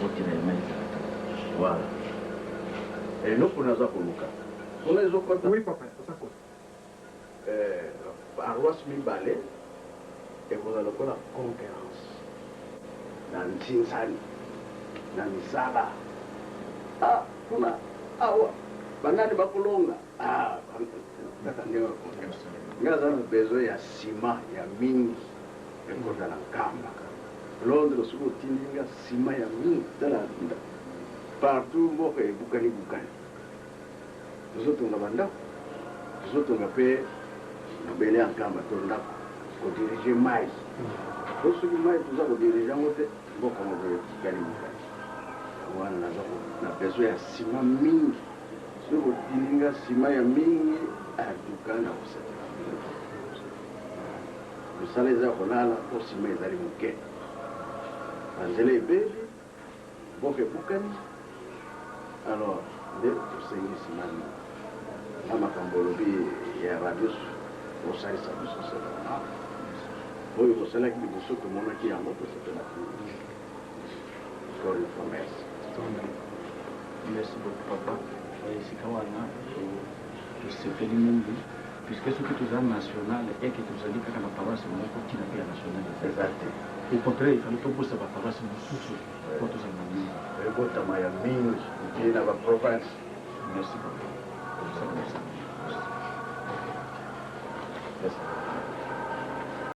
Botela ya mai ezala te. Voilà. Eloko naza koluka. Kuna ezokota. Oui papa, aza kota. Eh, paroisse mibale ekozala lokola concurrence na nzinzani na misala. Ah, kuna awa banani bakolonga? Ah, kaka ndenge ya concurrence. Ngai naza na besoin ya ciment ya mingi ekota na Nkamba. Londres soki otindi nga ciment ya mingi tala partout mboka ebukani bukani. Tozo tonga ba ndako, tozo tonga pe mabele ya Nkamba to ndako ko diriger mayi. Po soki mayi toza ko diriger yango te mboka moko ebukani bukani. Yango wana naza na besoin ya ciment mingi. Soki otindi nga ciment ya mingi en tout cas nakosepela mingi. Mosala eza ya kolala po ciment ezali moke. Ba nzela ebebi, mboka ebukani alors nde tosengi ciment mingi. Na makambo olobi ya radios bosalisa biso c'est normal. Oyo bosalaki liboso tomonaki yango tosepelaki mingi. Encore une fois merci. Merci beaucoup papa. Esika wana tosepeli mingi puisque soki toza national et que tozali kaka na paroisse moko ntina mpe ya national eza te. Au contraire, il fallait tobosa ba paroisse mosusu mpo tozala na mingi. Ebotama ya mingi mpe na ba province. Merci papa. Merci.